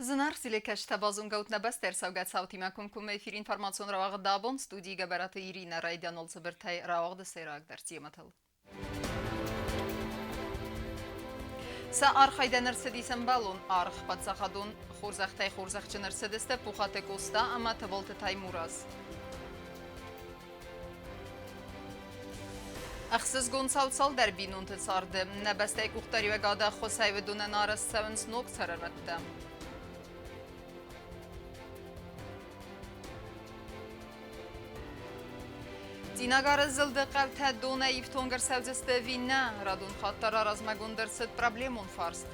Зынаргъ телекӕсджытӕ, базонгӕ ут нӕ бӕстӕ ӕрцӕугӕ цаутимӕ комкоммӕ эфир информацион рауагъд абон студийы Гӕбӕраты Иринӕ райдианон цыбыртӕй рауагъды сӕйрагдӕр темӕтыл. Сӕ архайдӕн ӕрцыдис ӕмбӕлон аргъ. Паддзахадон хорзӕхтӕй хорзӕхджын ӕрцыдысты Пухаты Къоста ӕмӕ Тыбылты Таймураз. Ӕхсызгон цау цалдӕр бинонты царды. Нӕ бӕстӕйы къухдариуӕгады ӕххуысӕй уыдонӕн арӕзт цӕуынц ног цӕрӕнуӕттӕ. Цъинагары зылды хъӕутӕ донӕй ифтонг ӕрцӕудзысты ӕви нӕ? Радон хатт дӕр размӕгонд ӕрцыд проблемон фарст.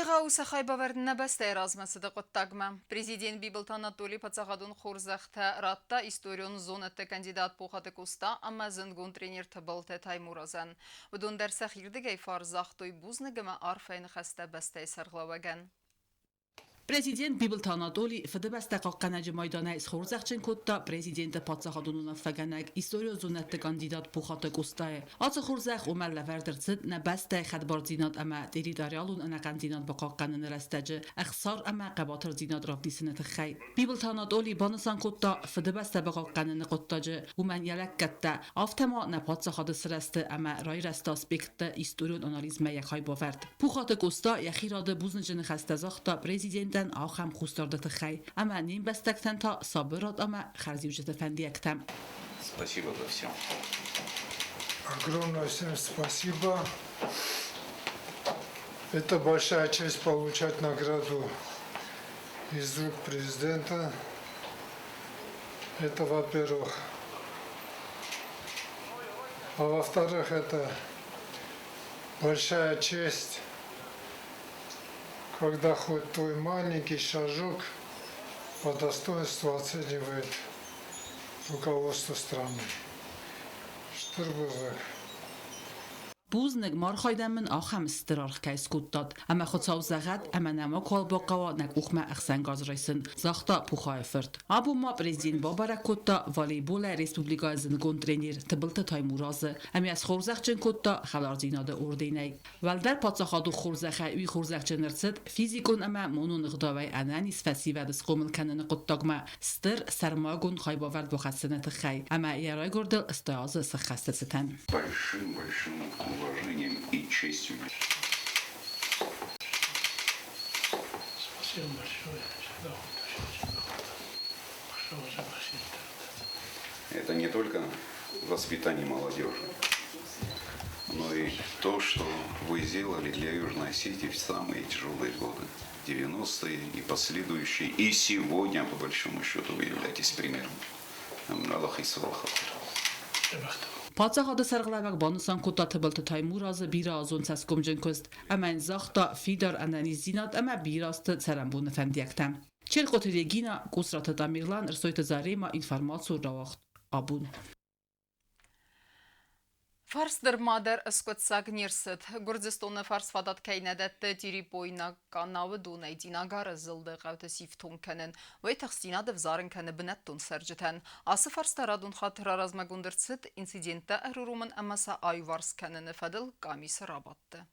Егъау сӕ хайбавӕрд нӕ бӕстӕйы размӕцыды хъуыддагмӕ. Президент Бибылты Анатоли паддзахадон хорзӕхтӕ радта историон зонӕдты кандидат Пухаты Къоста ӕмӕ зындгонд тренер Тыбылты Таймуразӕн. Уыдон дӕр сӕхирдыгӕй фарс загътой бузныг ӕмӕ арфӕйы ныхӕстӕ бӕстӕйы сӕргълӕууӕгӕн. Президент Бибылты Анатоли Фыдыбӕстӕ хъахъхъӕнӕджы майданӕй схорзӕхджын кодта президенты паддзахадон уынаффӕгӕнӕг, историон зонӕдты кандидат Пухаты Къостайы. Ацы хорзӕх уымӕн лӕвӕрд ӕрцыд нӕ бӕстӕйы хӕдбардзинад ӕмӕ территориалон ӕнӕхъӕндзинад бахъахъхъӕныны рӕстӕджы ӕхсар ӕмӕ хъӕбатырдзинад равдисыны тыххӕй. Бибылты Анатоли банысан кодта, Фыдыбӕстӕ бахъахъхъӕныны хъуыддаджы уымӕн йӕ лӕггӕдтӕ, афтӕ ма нӕ паддзахады сырӕзты ӕмӕ райрӕзты аспектты историон анализмӕ йӕ хайбавӕрд. Пухаты Къоста йӕхи рады бузныджы ныхӕстӕ загъта президентӕн ахӕм хъусдарды тыххӕй ӕмӕ не мбӕстӕгтӕн та сабырад ӕмӕ хӕрзиуджыты фӕндиӕгтӕ. Спасибо за все. Огромное всем спасибо. Это большая честь получать награду из рук президента. Это во-первых. А во-вторых, это большая честь, когда хоть твой маленький шажок по достоинству оценивает руководство страны. Стыр бузныг. Бузныг, ма архайдӕн мын ахӕм стыр аргъ кӕй скодтат, ӕмӕ Хуыцау зӕгъӕд, ӕмӕ нӕ макуал бахъӕуа нӕ къухмӕ ӕхсӕнгарз райсын, загъта Пухайы фырт. Абон ма президент бабӕрӕг кодта волейболӕй республикӕйы зындгонд тренер Тыбылты Таймуразы ӕмӕ схорзӕхджын кодта хӕлардзинады орденӕй. Уӕлдӕр паддзахадон хорзӕхӕй уый хорзӕхджын ӕрцыд физикон ӕмӕ монон ӕгъдауӕй ӕнӕниз фӕсивӕды схъомыл кӕныны хъуыддагмӕ стыр сӕрмагонд хайбавӕрд бахӕссыны тыххӕй ӕмӕ йӕ райгуырдыл 100 азы сӕххӕсты цытӕн. Большим-большим уважением и честью. Спасибо большое. Это не только воспитание молодежи, но и то, что вы сделали для Южной Осетии в самые тяжелые годы. 90-е и последующие. И сегодня, по большому счету, вы являетесь примером. Аллах Паддзахады сӕргълӕууӕг банысан кодта Тыбылты Таймуразы бирӕазон цӕсгомджын куыст ӕмӕ йын загъта фидар ӕнӕниздзинад ӕмӕ бирӕ азты цӕрӕнбоны фӕндиӕгтӕ. Черкъоты Регина, Къусраты Тамерлан, Рсойты Зарема информацион рауагъд абон. Фарсдӕр-ма дӕр ӕскъуыддзаг не рцыд. Гуырдзыстоны фарсфадат кӕй нӕ дӕтты Тирипойнаг къанауы донӕй Динагары зылды хъӕуты сифтонг кӕнын, уый тыхстдзинад ӕвзарын кӕны бынӕттон цӕрджытӕн. Ацы фарста радон хатт раразмӕгонд ӕрцыд инциденттӕ ӕруромын ӕмӕ сӕ аиуварс кӕныны фӕдыл къамисы рабадты.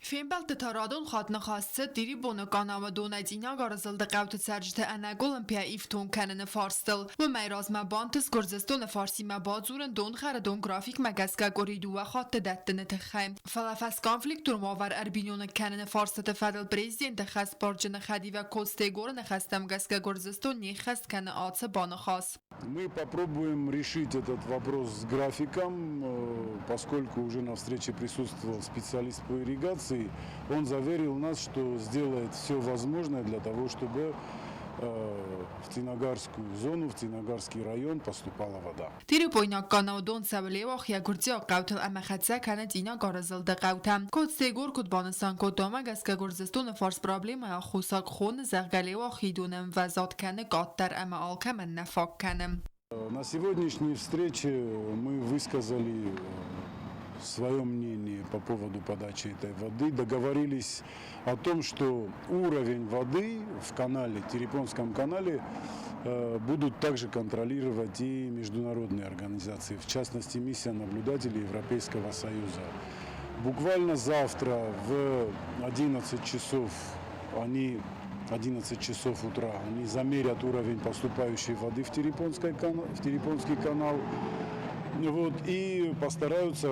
Фембӕлдтытӕ радон хатт ныхас цыд Ирибоны къанауы донӕй Цъинагары зылды хъӕуты цӕрджыты ӕнӕкъуылымпыйӕ ифтонг кӕныны фарстыл. Уымӕй размӕ бантыст Гуырдзыстоны фарсимӕ бадзурын донхӕры графикмӕ гӕсгӕ къуыри дыууӕ хатты дӕттыны тыххӕй. Фӕлӕ фӕсконфликтон уавӕр ӕрбиноныг кӕныны фарстыты фӕдыл президенты хӕсбарджыны хӕдивӕг Коцты Егоры ныхӕстӕм гӕсгӕ Гуырдзыстон не ххӕст кӕны ацы баныхас. Мы попробуем решить этот вопрос с графиком, поскольку уже на встрече присутствовал специалист по ирригации. Он заверил нас, что сделает все возможное для того, чтобы в Цинагарскую зону, в Цинагарский район поступала вода. Тирипойнаг къанау дон цӕуы Леуахийӕ гуырдзиаг хъӕутыл ӕмӕ хӕццӕ кӕны Цъинагары зылды хъӕутӕм. Коцты Егор куыд банысан кодта, уымӕ гӕсгӕ Гуырдзыстоны фарс проблемӕйы аххосаг хоны, зӕгъгӕ, Леуахийы донӕмвӕзад кӕны къаддӕр ӕмӕ алкӕмӕн нӕ фаг кӕны. На сегодняшней встрече мы высказали свое мнение по поводу подачи этой воды. Договорились о том, что уровень воды в канале, Терепонском канале, будут также контролировать и международные организации, в частности, миссия наблюдателей Европейского Союза. Буквально завтра в 11 часов они 11 часов утра они замерят уровень поступающей воды в Терепонский канал, вот, и постараются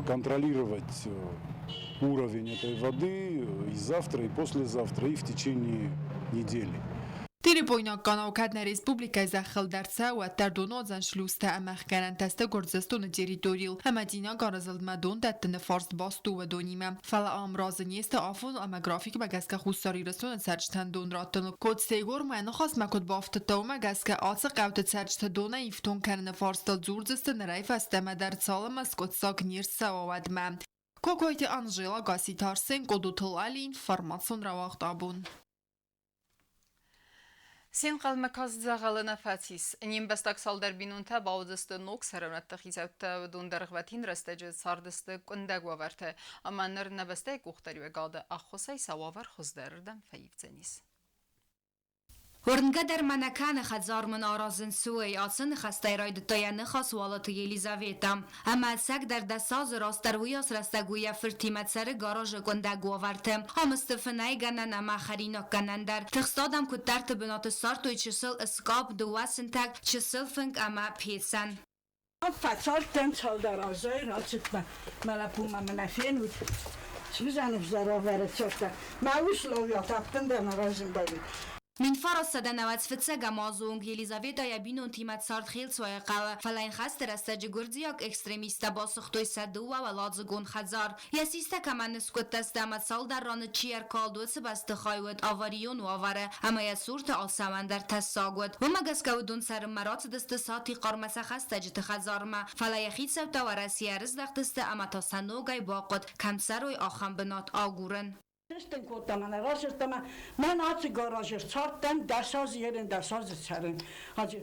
контролировать уровень этой воды и завтра, и послезавтра, и в течение недели. Тирипойнаг къанау кӕд нӕ республикӕйы зӕххыл дӕр цӕуы, уӕддӕр донуадзӕн шлюзтӕ ӕмӕ ӕхгӕнӕнтӕ сты Гуырдзыстоны территорийыл ӕмӕ Цъинагары зылдмӕ дон дӕттыны фарст баст у уыдонимӕ. Фӕлӕ ам разы не сты афон ӕмӕ графикмӕ гӕсгӕ Хуссар Ирыстоны цӕрджытӕн дон раттыныл. Коцты Егор ма йӕ ныхасмӕ куыд бафтыдта, уымӕ гӕсгӕ ацы хъӕуты цӕрджыты донӕй ифтонг кӕныны фарстыл дзурдзысты нырӕй фӕстӕмӕ дӕр, цалынмӕ скъуыддзаг не рцӕуа, уӕдмӕ. Кокойты Анжела, Гасситы Арсен, Къодоты Лали, информацион рауагъд абон. Се нхъӕлмӕ каст дзӕгъӕлы нӕ фӕцис. Не мбӕстаг цалдӕр бинонтӕ бауыдзысты ног цӕрӕнуӕтты хицӕуттӕ. Уыдон дӕргъвӕтин рӕстӕджы цардысты къуындӕг уавӕрты. Ӕмӕ ныр нӕ бӕстӕйы къухдариуӕгады ӕххуысӕй сӕ уавӕр хуыздӕрырдӕм фӕивдзӕнис. Уырнгӕ дӕр мӕ нӕ кӕны, хӕдзар мын аразын цы уой, ацы ныхӕстӕй райдыдта йӕ ныхас Уалыты Елизаветӕ. Ӕмӕ ӕцӕгдӕр 10 азы растдӕр уыйас рӕстӕг у йӕ фыртимӕ цӕры гаражы къуындӕг уавӕрты. Ам сты фынӕйгӕнӕн ӕмӕ хӕринаггӕнӕн дӕр. Тыхст адӕм куыддӕрты бынаты ссардтой чысыл ыскъапп, дыууӕ сынтӕг, чысыл фынг ӕмӕ пецӕн. Фӕцардтӕн цалдӕр азӕй рацыдмӕ, мӕ лӕппумӕ мӕ нӕ фенут. Сызӕн ӕвзӕр уавӕры цӕттӕ. Мӕ ус лӕууӕд, ӕппындӕр нӕ разындаид. 1995 азы онг Елизаветӕ йӕ бинонтимӕ цард Хелцуайы хъӕуы, фӕлӕ йын хӕсты рӕстӕджы гуырдзиаг экстремисттӕ басыгътой сӕ дыууӕуӕладзыгон хӕдзар. Йӕ систӕ кӕмӕн ныскъуыдтӕ сты ӕмӕ цалдӕр раны чи ӕркалд, уыцы бӕстыхай уыд аварион уавӕры ӕмӕ йӕ цурты алцӕмӕн дӕр тӕссаг уыд. Уымӕ гӕсгӕ уыдон цӕрынмӕ рацыдысты Сатихъармӕ сӕ хӕстӕджыты хӕдзармӕ, фӕлӕ йӕ хицӕуттӕ Уӕрӕсейӕ ӕрыздӕхтысты ӕмӕ та сӕ ногӕй бахъуыд, кӕм цӕрой, ахӕм бынат агурын. Сыстын кодта мӕнӕ расырдта мӕ. Мӕн ацы гаражы цардтӕн 10 азы ерын, 10 азы цӕрын. Хаджи,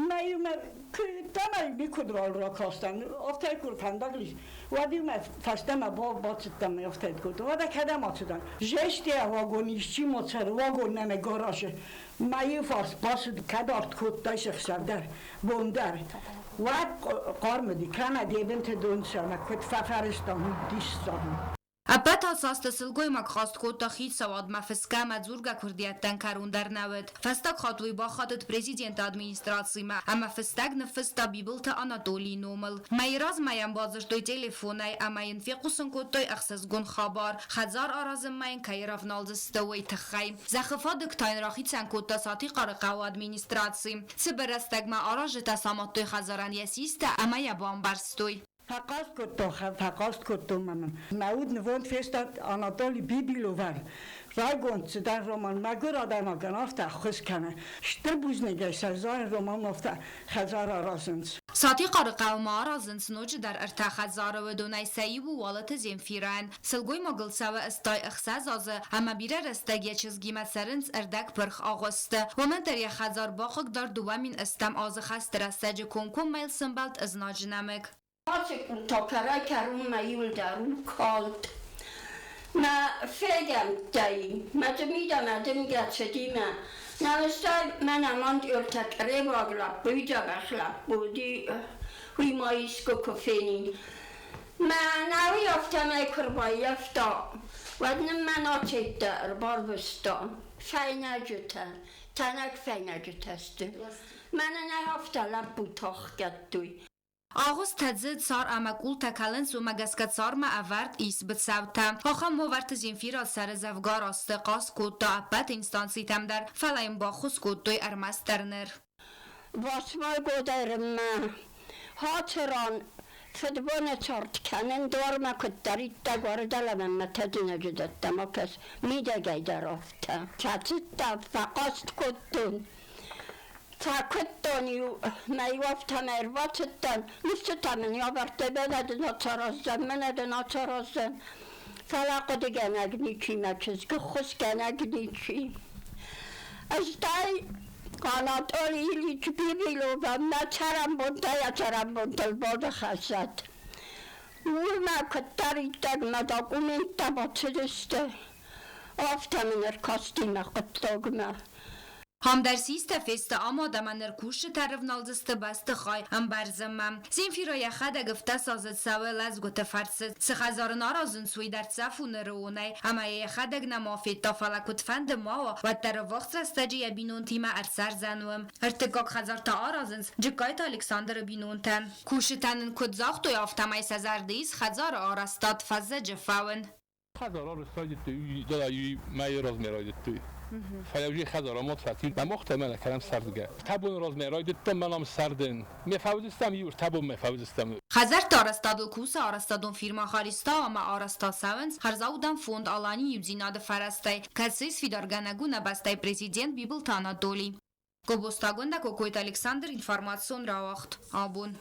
мӕ иумӕ кӕмӕй никуыд ракастӕн, афтӕ куы фӕндаг ис, уӕд-иу мӕ фӕстӕмӕ бацыдтӕн, афтӕ кодтон. Уӕдӕ кӕдӕм ацыдӕн? Жестия вагон исчи ма цӕры, вагон нӕ гаражы. Мӕ иу фарс бацыд, кӕд арт кодтай ӕхсӕв дӕр, бон дӕр. Уӕд хъармыди, кӕмӕ дебынты дон цӕмӕ, куыд фӕфӕрӕзтам, уый диссаг у. Ӕппӕт ацы азты сылгоймаг хъаст кодта хицауадмӕ, фысгӕ ӕмӕ дзургӕ куырдиӕттӕн кӕрон дӕр нӕ уыд. Фӕстаг хатт уый бахатыд президенты администрацимӕ ӕмӕ фыстӕг ныффыста Бибылты Анатолийы номыл. Мӕйы размӕ йӕм бадзырдтой телефонӕй ӕмӕ йын фехъусын кодтой ӕхсызгон хабар, хӕдзар аразынмӕ йын кӕй ӕрӕвналдзысты, уый тыххӕй. Зӕххы фадыг та йын рахицӕн кодта Сатихъары хъӕуы администраци. Цыбыр рӕстӕгмӕ аразджытӕ самадтой хӕдзарӕн йӕ систӕ ӕмӕ йӕ бамбӕрзтой. Фӕхъаст кодтон, фӕхъаст кодтон мӕнӕн. Мӕ уд нывонд фестад Анатоли Бибиловӕн. Райгонд цыдӕр роман мӕгуыр адӕймагӕн афтӕ ӕххуыс кӕны. Стыр бузныг ӕй сӕ роман афтӕ хӕдзар аразынц. Сатихъары хъӕумӕ аразынц ноджыдӕр ӕртӕ хӕдзары, уыдонӕй сӕ иу у Уалыты Земфирӕйӕн. Сылгоймагыл цӕуы 86 азы ӕмӕ бирӕ рӕстӕг йӕ чызгимӕ цӕрынц ӕрдӕгпырх агъуысты. Уымӕн дӕр йӕ хӕдзар бахъыгдард 2008 азы хӕсты рӕстӕджы комкоммӕ йыл сӕмбӕлд ӕзнаджы нӕмыг. Ацы къултӕ кӕрӕй-кӕронмӕ иуылдӕр у калд. Мӕ фегӕмттӕй, мӕ дымидӕмӕ дымгӕ цыди мӕ. Нӕлыстӕй мӕн амонд ӕртӕ чъребаг лӕппуйы дзӕбӕх лӕппу уыди, уый ма искуы куы фенин. Мӕнӕуи афтӕмӕй куы рбаййӕфта, уӕд нын мӕн ацӕйттӕ ӕрбарвыста. Фӕйнӕджытӕ, тӕнӕг фӕйнӕджытӕ сты. Мӕнӕн ӕй афтӕ лӕппутӕ ӕхгӕдтой. Агъуысттӕ дзы цар ӕмӕ къултӕ кӕлынц, уымӕ гӕсгӕ цармӕ ӕвӕрд ис быцӕутӕ. Ахӕм уавӕрты Земфира цӕры дзӕвгар азты, хъаст кодта ӕппӕт инстанцитӕм дӕр, фӕлӕ йын баххуыс кодтой ӕрмӕстдӕр ныр. Басмайгодӕрмӕ хацыран фыдбоны цард кӕнын дуармӕ куыддӕриддӕр уӕрдӕлӕмӕ мӕ тӕдзынӕджы дӕттӕм акӕс, мидӕгӕй дӕр афтӕ. Фӕцыдтӕн, фӕхъаст кодтон. Фӕкуыдтон-иу, мӕ-иу афтӕмӕй ӕрбацыдтӕн, ныфсытӕ мын ӕвӕрдтой, мӕнӕ дын ацараздзӕн, мӕнӕ дын ацараздзӕн. Фӕлӕ хъуыдыгӕнӕг ничи, мӕ чызг, ӕххуысгӕнӕг ничи. Ӕз та Анатолий Ильич Бибиловӕн мӕ цӕрӕнбонтӕй а цӕрӕнбонтыл боны хӕссӕд. Уымӕ куыддӕриддӕр мӕ документтӕ бацыдысты, афтӕ мын ӕркасти мӕ хъуыддагмӕ. Ам дӕр систӕ фесты амад ӕмӕ ныр кусджытӕ рывналдзысты бӕстыхай ӕмбӕрзынмӕ. Земфира йӕхӕдӕг ӕфтӕсазы цӕуы лӕдзгуыты фӕрцы. Цы хӕдзар ын аразынц, уый дӕрддзӕф у ныры онӕй, ӕмӕ йӕ йӕхӕдӕг нӕма федта, фӕлӕ куыдфӕнды ма уа, уӕддӕр ӕввахс рӕстӕджы йӕ бинонтимӕ ӕрцӕрдзӕн уым. Ӕртыккаг хӕдзар та аразынц Джыккайты Александры бинонтӕ. Кусджытӕ нын куыд загътой, афтӕмӕй сӕ зӕрды ис хӕдзары арӕзтад фӕззӕджы фӕуын. Хӕдзар райдыдтой, мӕйы размӕ райдыдтой. Фӕлӕ уже хӕдзар амад фӕци. Мах мӕнӕ кӕнӕм сӕрдгӕ. Табоны размӕ райдыдтам, мӕнӕм сӕрдын. Ме фӕуыдзыстӕм иу табонмӕ фӕуыдзыстӕм. Хӕдзӕртты арӕзтадыл кусы арӕзтадон фирмӕ Хариста ӕмӕ арӕзта цӕуынц хӕрзаудӕн фонд Алани иудзинады фӕрӕзтӕй, кӕцыйы сфидаргӕнӕг у нӕ бӕстӕйы президент Бибылты Анатолий. Гобозтагондӕ Кокойты Александр информацион рауагъд. Абон.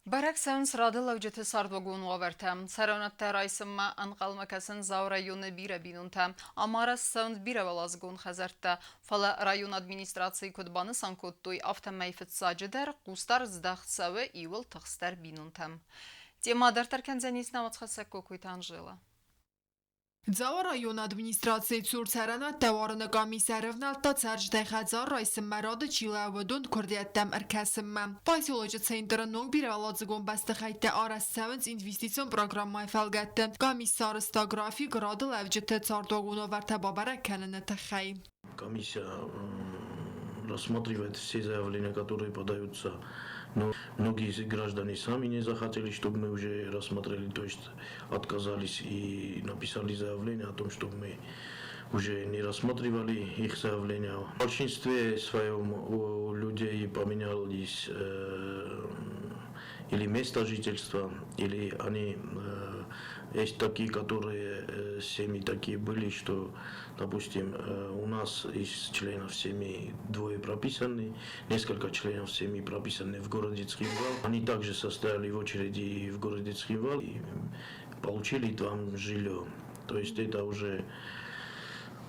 Бӕрӕг цӕуынц рады лӕуджыты цардуагон уавӕртӕ. Цӕрӕнуӕттӕ райсынмӕ ӕнхъӕлмӕ кӕсынц Дзауы районы бирӕ бинонтӕ. Ам арӕзт цӕуынц бирӕуӕладзыгон хӕдзӕрттӕ. Фӕлӕ районы администрацийы куыд банысан кодтой, афтӕмӕй фыццаджыдӕр хъусдард здӕхт цӕуы иуыл тыхстдӕр бинонтӕм. Темӕ дарддӕр кӕндзӕнис нӕ уацхӕссӕг Кокойты Анжела. Дзауы районы администрацийы цур цӕрӕнуӕттӕ уарыны къамис ӕрӕвнӕлдта цӕрджытӕй хӕдзар райсынмӕ рады чи лӕууы, уыдон куырдиӕттӕм ӕркӕсынмӕ. Поселочы центры ног бирӕуӕладзыгон бӕстыхӕйттӕ арӕзт цӕуынц инвестицион программӕйы фӕлгӕтты. Къамис сарӕзта график рады лӕуджыты цардуагон уавӕртӕ бабӕрӕг кӕныны тыххӕй. Комиссия рассматривает все заявления, которые подаются. Но многие граждане сами не захотели, чтобы мы уже рассмотрели, то есть отказались и написали заявление о том, чтобы мы уже не рассматривали их заявления. В большинстве своем у людей поменялись или место жительства, или они есть такие, которые семьи такие были, что, допустим, у нас из членов семьи двое прописаны, несколько членов семьи прописаны в городе Цхинвал. Они также состояли в очереди в городе Цхинвал и получили там жилье. То есть это уже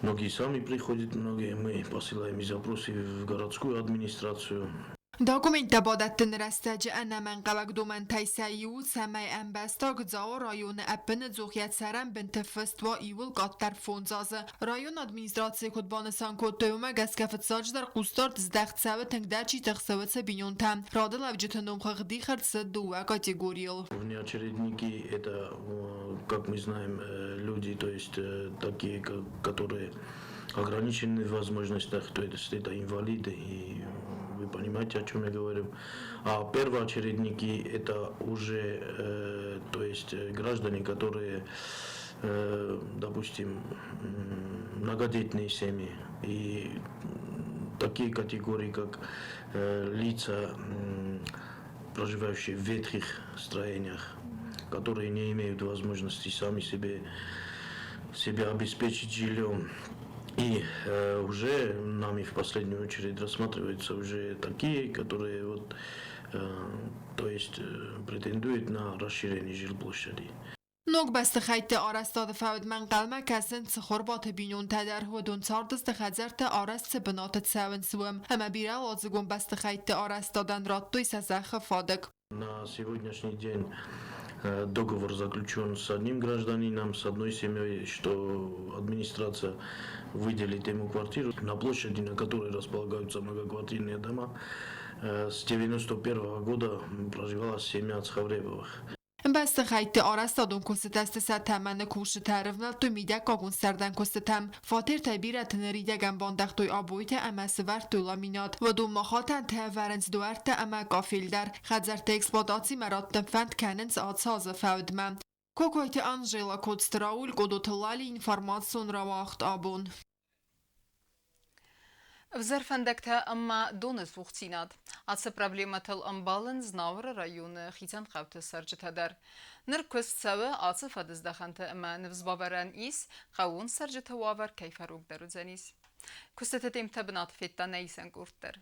многие сами приходят, многие мы посылаем и запросы в городскую администрацию. Документтӕ бадӕттыны рӕстӕджы ӕнӕмӕнгхъӕуӕг домӕнтӕй сӕ иу, цӕмӕй ӕмбӕстаг Дзауы районы ӕппынӕдзух йӕ цӕрӕнбынты фыст уа иууыл къаддӕр 5 азы. Районы администрацийы куыд банысан кодтой, уымӕ гӕсгӕ фыццаджыдӕр хъусдард здӕхт цӕуы тынгдӕр чи тыхсы, уыцы бинонтӕм. Радылӕуджыты номхыгъд дих ӕрцыд дыууӕ категорийыл. Внеочередники – это, как мы знаем, люди, то есть такие, которые ограничены в возможностях, то есть это инвалиды, и вы понимаете, о чем я говорю. А первоочередники – это уже, то есть граждане, которые, допустим, многодетные семьи и такие категории, как лица, проживающие в ветхих строениях, которые не имеют возможности сами себя обеспечить жильем. И уже нами в последнюю очередь рассматриваются уже такие, которые вот, то есть претендуют на расширение жилплощади. Ног бӕстыхӕйтты арӕзтады фӕудмӕ ӕнхъӕлмӕ кӕсынц Цхуырбаты бинонтӕ дӕр. Уыдон цардысты хӕдзӕртты арӕзт цы бынаты цӕуынц, уым. Ӕмӕ бирӕуӕладзыгон бӕстыхӕйтты арӕзтадӕн радтой сӕ зӕххы фадыг. На сегодняшний день договор заключен с одним гражданином, с одной семьей, что администрация выделит ему квартиру на площади, на которой располагаются многоквартирные дома. С 1991 года проживала семья Цхавребовых. Бӕстыхӕйтты арӕзтадон куыстытӕ сты сӕ тӕмӕны, кусджытӕ ӕрывнӕлдтой мидӕггагон сӕрдӕн куыстытӕм. Фатертӕй бирӕты ныридӕгӕн бандӕгътой обойтӕ ӕмӕ сывӕрдтой ламинат. Уыдон ма хатӕнтӕ ӕвӕрынц дуӕрттӕ ӕмӕ кафель дӕр. Хӕдзӕртты эксплуатацимӕ раттын фӕнд кӕнынц ацы азы фӕудмӕ. Кокойты Анжела, Коцты Рауль, Къодоты Лали, информацион рауагъд «Абон». Ӕвзӕр фӕндӕгтӕ ӕмӕ доны цухдзинад. Ацы проблемӕтыл ӕмбӕлынц Знауыры районы хицӕн хъӕуты цӕрджытӕ дӕр. Ныр куыст цӕуы ацы фӕдыздӕхӕнты ӕмӕ ныфс бавӕрӕн ис, хъӕууон цӕрджыты уавӕр кӕй фӕрогдӕр уыдзӕнис. Куыстыты темптӕ бынаты федта нӕ исӕн къорд дӕр.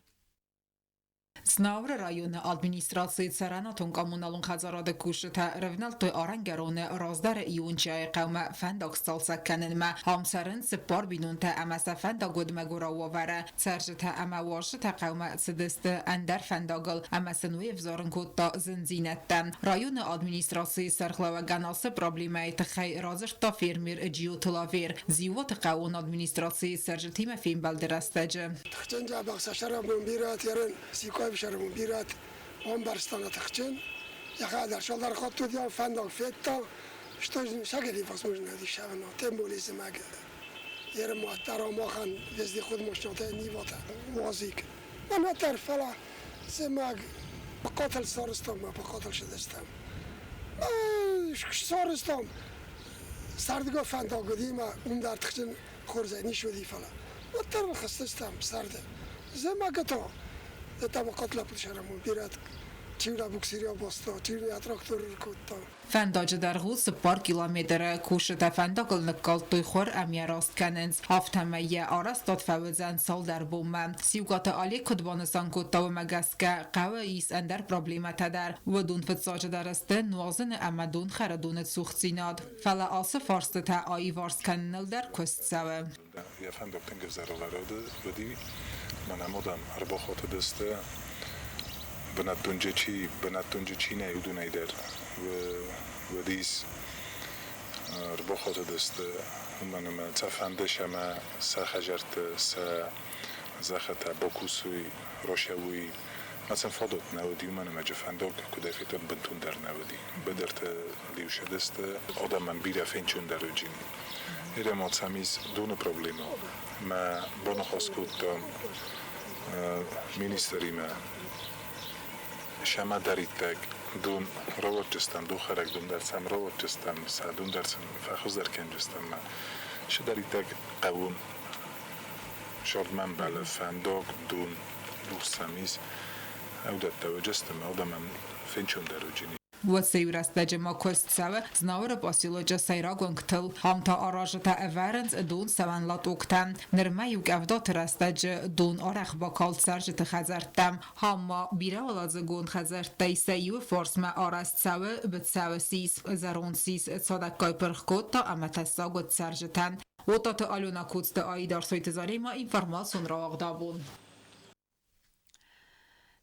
Знауыры районы администрацийы цӕрӕнуатон-коммуналон хӕдзарады кусджытӕ рывнӕлдтой арӕнгӕроны раздӕры Иончайы хъӕумӕ фӕндаг сцалцӕг кӕнынмӕ. Ам цӕрынц цыппар бинонтӕ ӕмӕ сӕ фӕндаг уыд мӕгуырау уавӕры. Цӕрджытӕ ӕмӕ уазджытӕ хъӕумӕ цыдысты ӕндӕр фӕндагыл ӕмӕ сын уый ӕвзарын кодта зындзинӕдтӕ. Районы администрацийы сӕргълӕууӕгӕн ацы проблемӕйы тыххӕй радзырдта фермер Джиоты Лавер. Дзиуаты хъӕууон администрацийы цӕрджытимӕ фембӕлды рӕстӕджы. Тыхджын дзӕбӕх сӕ сӕрӕбон бирӕт ерын, сикъой сӕрӕбон бирӕт ӕмбӕрста нӕ тыхджын. Йӕхӕдӕг цалдӕр хатты уыд фӕндаг федта, что шагали возможно дешевно, тем более зимаг. Ерын уӕддӕр махӕн вездеход машинӕтӕ ниватӕ уазик. Мӕн уӕддӕр, фӕлӕ зымӕг бахъатыл сарӕзтам ма бахъатыл сыдыстӕм. Сарӕзтам сӕрдыгон фӕндаг уыди ӕмӕ уым дӕр тыхджын хорзӕй ницы уыди, фӕлӕ уӕддӕр хызтыстӕм сӕрды. Зымӕгы та это бахъатыл сӕрӕмон бирӕ чиура буксирия баста, чиура трактор кодта. Фӕндаджы дӕргъ у 4 километры. Кусджытӕ фӕндагыл ныккалдтой хуыр ӕмӕ йӕ раст кӕнынц. Афтӕмӕй йӕ арӕзтад фӕуыдзӕн цалдӕр бонмӕ. Сиукъаты Олег куыд банысан кодта, уымӕ гӕсгӕ хъӕуы ис ӕндӕр проблемӕтӕ дӕр. Уыдон фыццаджыдӕр сты нуазыны ӕмӕ донхӕры доны цухдзинад. Фӕлӕ ацы фарстытӕ аиварс кӕныныл дӕр куыст цӕуы. Йӕ фӕндаг тынг ӕвзӕр уыди. Мӕнӕ модӕм ӕрбахатыдысты бынӕттонджы чи нӕй, уыдонӕй дӕр уыдис ӕрбахатыдысты, уымӕн ӕмӕ сӕ фӕнды ӕмӕ сӕ хӕдзӕртты сӕ зӕххытӕ бакусой, рацӕуой. Мӕ сын фадат нӕ уыди, уымӕн ӕмӕ фӕндаг куыдӕй федтон, бынтондӕр нӕ уыди. Быдырты лиусыдысты, адӕмӕн бирӕ фенчондӕр уыди. Ерема сӕм ис доны проблемӕ. Мӕ баныхас кодта министримӕ. Сӕмӕдӕриддӕг дон рауадздзыстӕм, дохӕрӕг дон дӕр сӕм рауадздзыстӕм, сӕ дон дӕр сын фӕхуыздӕр кӕндзыстӕм. Сыдӕриддӕг хъӕуы сӕрдмӕ ӕмбӕлы фӕндаг, дон, рухс сӕм ис. Уыдӕттӕ уыдзыстӕм, адӕмӕн фенчондӕр уыдзӕни. Уыцы-иу рӕстӕджы ма куыст цӕуы Знауыры поселочы сӕйраг уынгтыл. Ам та аразджытӕ ӕвӕрынц донцӕуӕн лотоктӕ. Нырмӕ иу къӕвдаты рӕстӕджы дон арӕх бакалд цӕрджыты хӕдзӕрттӕм. Ам ма бирӕуӕладзыгон хӕдзӕрттӕй сӕ иуы фарсмӕ арӕзт цӕуы быцӕуы сис. Зӕронд сис цадӕггай пырх кодта ӕмӕ тӕссаг уыд цӕрджытӕн. Отаты Алена Коцты Аидар Сойты Заремӕ информацион рауагъд абон.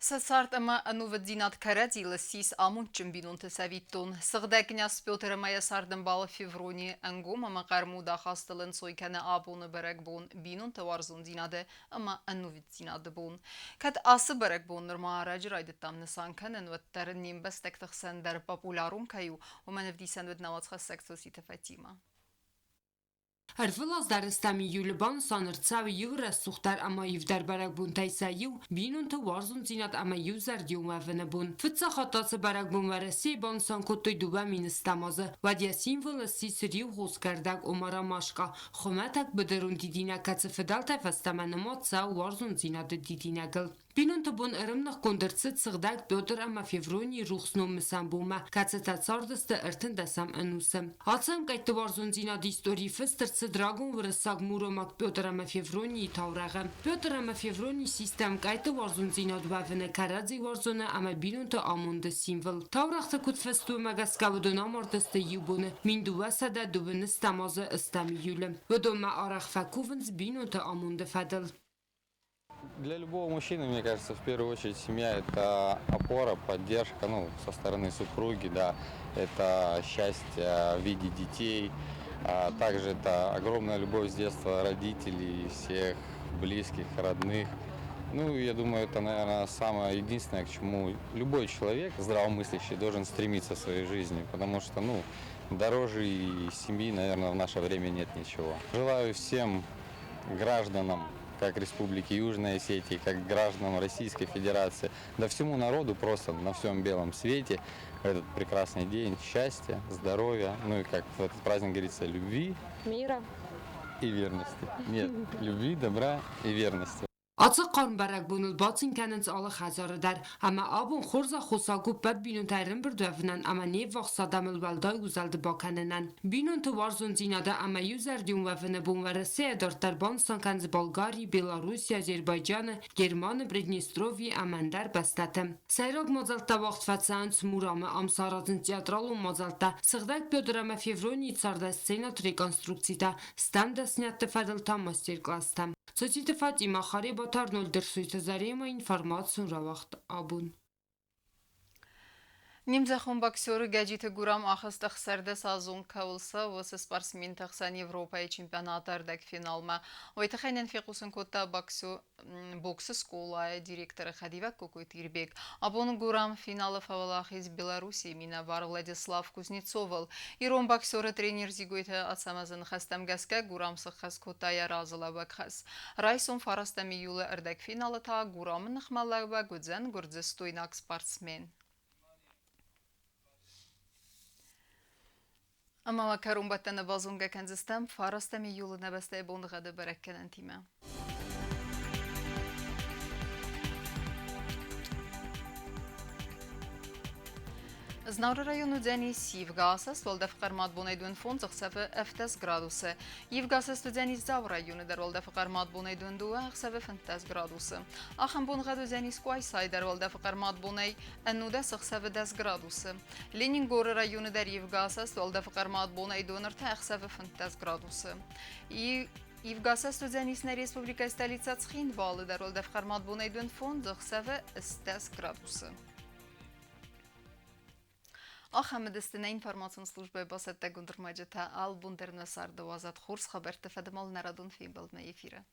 Сӕ цард ӕмӕ ӕнувыддзинад кӕрӕдзийыл ссис амондджын бинонты цӕвиттон. Сыгъдӕг къняз Петр ӕмӕ йӕ цардӕмбал Феврони ӕнгом ӕмӕ хъӕрмуд ахастыл ӕнцой кӕны абоны бӕрӕгбон, бинонты уарзондзинады ӕмӕ ӕнувыддзинады бон. Кӕд ацы бӕрӕгбон нырма ӕрӕджы райдыдтам нысан кӕнын, уӕддӕр не мбӕстӕгты хсӕн дӕр популярон кӕй у, уымӕн ӕвдисӕн уыд нӕ уацхӕссӕг Цоциты Фатимӕ. Ӕрвылаз дӕр стӕм июлы банысан ӕрцӕуы иу рӕсугъддӕр ӕмӕ ивдӕр бӕрӕгбонтӕй сӕ иу – бинонты уарзондзинад ӕмӕ иузӕрдион уӕвыны бон. Фыццаг хатт ацы бӕрӕгбон Уӕрӕсейы банысан кодтой 2010 азы. Уӕд йӕ символ ссис риугъосгӕрдӕг ома ромашкъа, хуымӕтӕг быдырон дидинӕг, кӕцы фыдӕлтӕй фӕстӕмӕ нымад цӕуы уарзондзинады дидинӕгыл. Бинонты бон ӕрӕмныхгонд ӕрцыд Сыгъдӕг Петр ӕмӕ Февронийы рухс ном мысӕн бонмӕ, кӕцытӕ цардысты 13-ӕм ӕнусы. Ацы ӕмкъӕйтты уарзондзинады историйы фыст ӕрцыд рагон уырыссаг муромаг Петр ӕмӕ Февронийы таурӕгъы. Петр ӕмӕ Февроний систы ӕмкъӕйтты уарзондзинад уӕвыны кӕрӕдзи уарзоны ӕмӕ бинонты амонды символ. Таурӕгъты куыд фыст, уымӕ гӕсгӕ уыдон амардысты иу боны 1220 азы 8 июлы. Уыдонмӕ арӕх фӕкувынц бинонты амонды фӕдыл. Для любого мужчины, мне кажется, в первую очередь семья – это опора, поддержка, ну, со стороны супруги, да, это счастье в виде детей, а также это огромная любовь с детства родителей, всех близких, родных. Ну, я думаю, это, наверное, самое единственное, к чему любой человек здравомыслящий должен стремиться в своей жизни, потому что, ну, дороже и семьи, наверное, в наше время нет ничего. Желаю всем гражданам как Республики Южная Осетия, как гражданам Российской Федерации, да всему народу просто на всем белом свете в этот прекрасный день счастья, здоровья, ну и как в этот праздник говорится, любви, мира и верности. Нет, любви, добра и верности. Ацы хъарм бӕрӕгбоныл бацин кӕнынц алы хӕдзары дӕр, ӕмӕ абон хорз аххосаг у ӕппӕт бинонтӕ ӕрӕмбырд уӕвынӕн ӕмӕ не ввахс адӕмыл уӕлдай узӕлд бакӕнынӕн. Бинонты уарзондзинады ӕмӕ иузӕрдион уӕвыны бон Уӕрӕсейӕ дарддӕр банысан кӕнынц Болгари, Белорусси, Азербайджаны, Германы, Приднестровье ӕмӕ ӕндӕр бӕстӕты. Сӕйраг мадзӕлттӕ уагъд фӕцӕуынц Мурамы, ам саразынц театралон мадзӕлттӕ, Сыгъдӕг Петр ӕмӕ Февронийы цардӕй сценӕты реконструкцитӕ, стӕм дӕсниӕдты фӕдыл та мастер-класстӕ. Цоциты Фатимӕ, Харебаты Арнольд Дырсуйты Заремӕ информацион рауагъд абон. Немзӕххон боксеры Гӕджиты Гурам ахызт 16-азон кӕуыл цӕуы, уыцы спортсменты хсӕн Европӕйы чемпионаты ӕрдӕгфиналмӕ. Уый тыххӕй нын фехъусын кодта боксы скъолайы директоры хӕдивӕг Кокойты Ирбег. Абон Гурам финалы фӕуӕлахиз Белоруссийы минӕвар Владислав Кузнецовыл. Ирон боксеры тренер Зигойты Ацӕмӕзы ныхӕстӕм гӕсгӕ Гурам сыххӕст кодта йӕ разылӕууӕг хӕс. Райсом 9 июлы ӕрдӕгфиналы та Гурамы ныхмӕлӕууӕг уыдзӕн гуырдзыстойнаг спортсмен. Ӕмӕ ма кӕронбӕттӕны базонгӕ кӕндзыстӕм 9 июлы нӕ бӕстӕйы боныгъӕды бӕрӕггӕнӕнтимӕ. Знауыры район уыдзӕни ивгӕ уӕлдӕф хъӕрмад бонӕй дыууын фондз, ӕхсӕвы 17 градусы. Ивгӕ уыдзӕни Дзауы районы дӕр уӕлдӕфы хъӕрмад бонӕй 22, ӕхсӕвы 15 градусы. Ахӕм боныгъӕд уыдзӕни Къуайсайы дӕр уӕлдӕфы хъӕрмад бонӕй 19, ӕхсӕвы 10 градусы. Ленингоры районы дӕр ивгӕ уӕлдӕфы хъӕрмад бонӕй 23, ӕхсӕвы 15 градусы. Ивгӕ уыдзӕнис нӕ республикӕйы столицӕ Цхинвалы дӕр уӕлдӕф хъӕрмад бонӕй 25, ӕхсӕвы 10 градусы. Ахӕм уыдысты нӕ информацион службӕйы бацӕттӕгонд ӕрмӕджытӕ. Алы бон дӕр нӕ царды уадзӕд хорз хабӕртты фӕдыл нӕ радон фембӕлдмӕ эфиры.